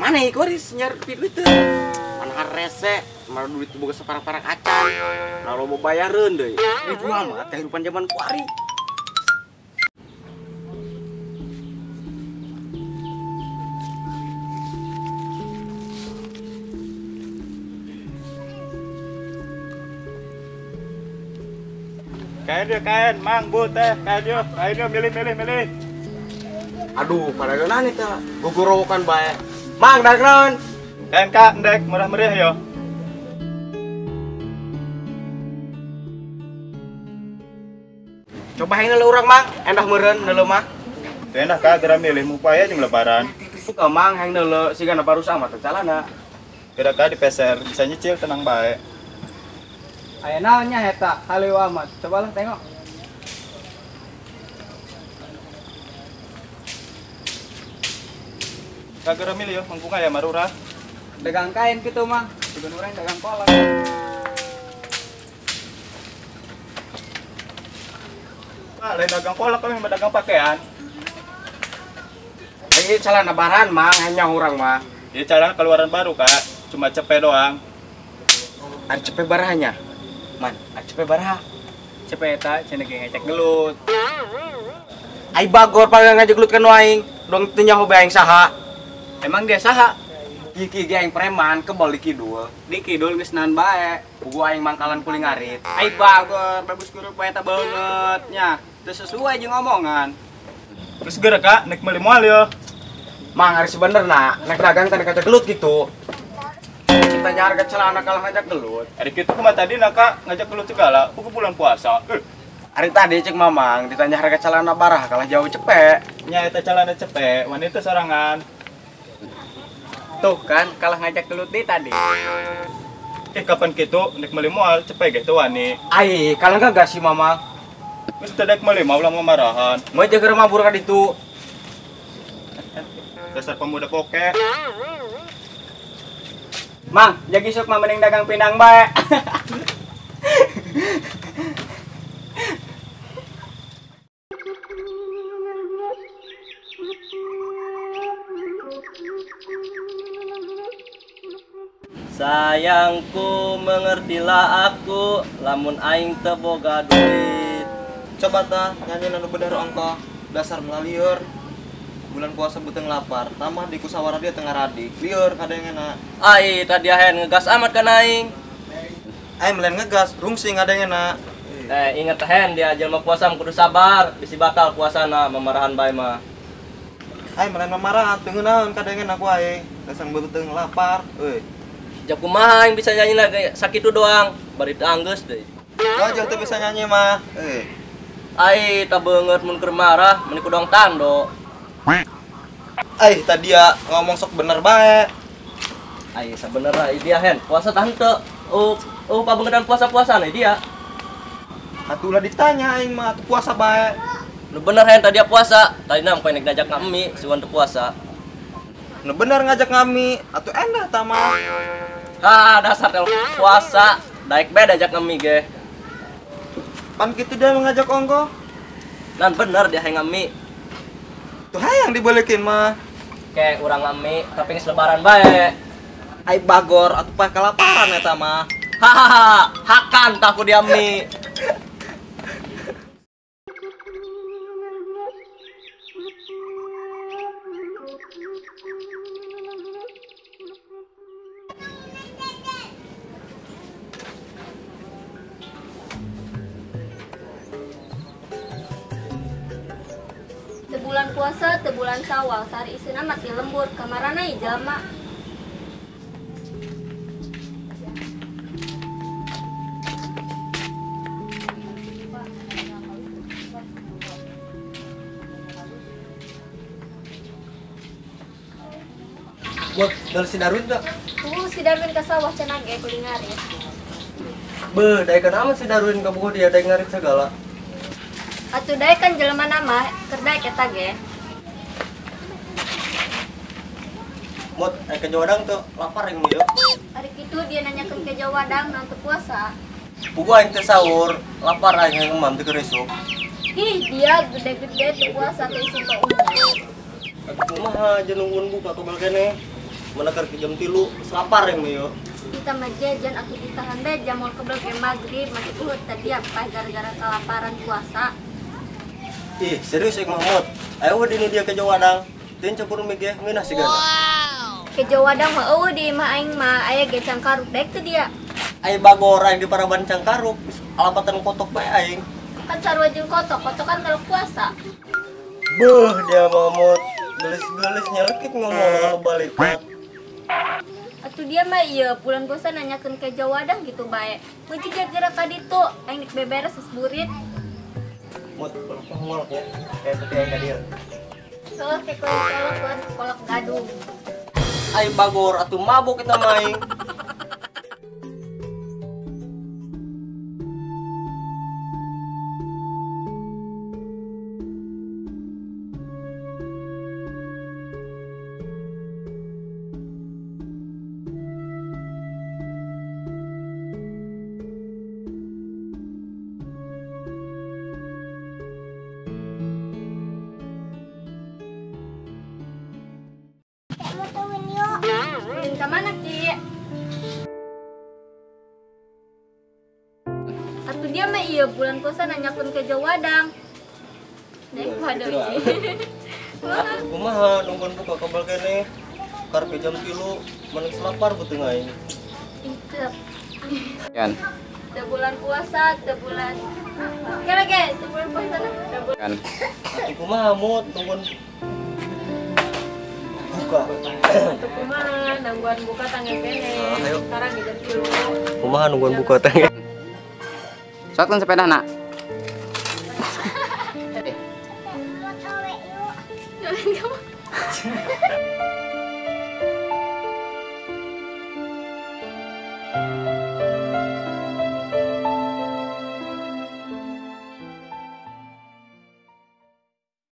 Mana ieu kuris nyar duit teh? Mana rese, mana duit boga saparang-parang acan. Nah lo mau bayareun deui. Ribu amat kehidupan zaman kuari. Kain dia kain, mang bu teh, kain dia milih. Aduh, pada naon eta? Gogorowokan bae. Mang, daek naon? Kain kak, ndek murah meriah yo. Coba hayang neuleuh urang, Mang. Endah meureun neuleuh mah. Teu endah kak, geura milih mupaya jeung lebaran. Suka Mang hayang neuleuh sigana baru sama teh calana. Geura kak dipeser, bisa nyicil tenang bae. Aya naonnya eta, halieu amat. Cobalah tengok. Kak geura milih yo, mangkung aya marurah. Dagang kain kitu mah, bukan urang dagang kolak. Ah, lain dagang kolak kami mah dagang pakaian. Ini celana lebaran, Mang, hanya urang mah. Ieu celana keluaran baru, Kak. Cuma cepe doang. Ari cepe barahanya. Man, ari cepe baraha. Cepe eta cenah ge ngecek gelut. Ai bagor paling ngajak gelut kan aing. Dong teu nyaho bae aing saha. Emang dia saha? Iki ge aing preman kebal di kidul. Di kidul geus nahan bae. Pugu aing mangkalan kuling ngarit. Ai bagor bagus kurup eta banget nya. Teu sesuai jeung omongan. Terus geura Kak, nek meuli moal yo. Mang ari sebenerna nek dagang teh ngajak gelut gitu. Tanya harga celana kalah ngajak gelut. Ari kitu kumaha tadi na Kak, ngajak gelut segala, pugu bulan puasa. Ari tadi cek Mamang ditanya harga celana barah kalah jauh cepet. Nya eta celana cepet, wanita sorangan. Tuh kan kalah ngajak gelut di tadi. Kapan kitu nek meuli moal cepet ge teu wani. Ai, kalah gak sih Mamang? Geus teu dek meuli mah ulah mamarahan. Moal jeung mabur ka ditu. Dasar pemuda poke. Mang, jagi sok mah mending dagang pinang bae. Sayangku, mengertilah aku, lamun aing teu boga duit. Coba tah nyanyi anu bener ongkoh, dasar melalieur. Bulan puasa beuteung lapar, tambah di kusawara dia tengah radik, lieur kadengena. Ai, tadi ahen ngegas amat kan aing. Ai melen ngegas, rungsing kadengena. Inget hen dia jelema puasa kudu sabar, bisi batal puasana memarahan bae mah. Ai melen memarahan, teu ngeunaheun kadengena ku aing, dasar beuteung lapar euy. Jak kumaha aing bisa nyanyi lagi sakitu doang, bari teu anggeus deui. Wajar teu bisa nyanyi mah. Euy. Ai, tah beungeut mun keur marah, meuni ku dong tando. Ai, tadi ya ngomong sok bener bae. Ai, sabenerna dia hen, puasa tah henteu. Oh, pabeungetan puasa-puasa nih dia. Atuh ulah ditanya aing mah atuh puasa bae. Nu bener hen tadi puasa. Tadi nam poe ngajak ngami, sugan teu puasa. Nu bener ngajak ngami, atuh endah tah mah. Ah, dasar tel puasa, daek bae diajak ngami ge. Pan kitu dia mengajak ongkoh. Nan bener dia hayang ngami. Tuh hayang dibalikin mah. Kayak urang ngami tapi geus lebaran bae. Ai bagor atuh paeh kalaparan eta mah. Hahaha, hakan tah ku dia mi. Bulan puasa, tebulan sawal, sari isina mati lembur, kamarana jalma. Buat dari si Darwin tak? Si Darwin ke sawah cenah ge kuring ngarit. Be, daekan amat si Darwin ka buku dia daek ngarit segala. Atuh daek kan jelema nama keur daek eta ge. Mot, ke Jawadang tuh lapar yang ieu. Ari kitu dia nanyakeun ke Jawadang naon teu puasa. Pugu aing teh sahur, lapar aing hayang emam teu keur isuk. Ih, dia gede-gede teu puasa teh isuk teu. Atuh kumaha aja nungguan buka kebal keneh. Mana keur jam 3 lapar yang mah. Kita mah jajan atuh ditahan bae jam moal kebel ke magrib masih uhut tadi apa gara-gara kelaparan puasa. Ih, serius ik Mahmud. Ayo we dinu dia ke Jawadang. Teu campur mie ge ngeunah sigana. Wow. Ke Jawadang mah eueuh di imah aing mah aya ge cangkaruk daek teu dia. Ai bagor aing di paraban cangkaruk, alapatan kotok bae aing. Kan sarua jeung kotok, kotok kan kalau puasa. Beuh dia Mahmud. Gelis-gelis nyelekit ngomong kalau balik. Atuh dia mah ieu bulan puasa nanyakeun ke Jawadang gitu bae. Mun gara-gara ka ditu aing nek beberes geus burit. Mut, ngolok ya. Kayak peti aing ka dieu. Kolok kayak kolok kolok gadung. Ai bagor atuh mabok kita mah aing. Kemana Ki? Atuh dia mah iya bulan puasa nanyakeun ke Jawadang. Dek waduh ini. Kumaha nungguan buka kabel kene. Karep jam 3 manis lapar beuteung aing. Itu. Yan. Teu bulan puasa, teu bulan. Kira ge, teu bulan puasa na. Yan. Atuh kumaha mut nungguan buka. Atuh kumaha nungguan buka tangan kene. Sekarang di jam 3. Kumaha nungguan buka tangan. Sotkeun sepeda nak. Jalan kamu.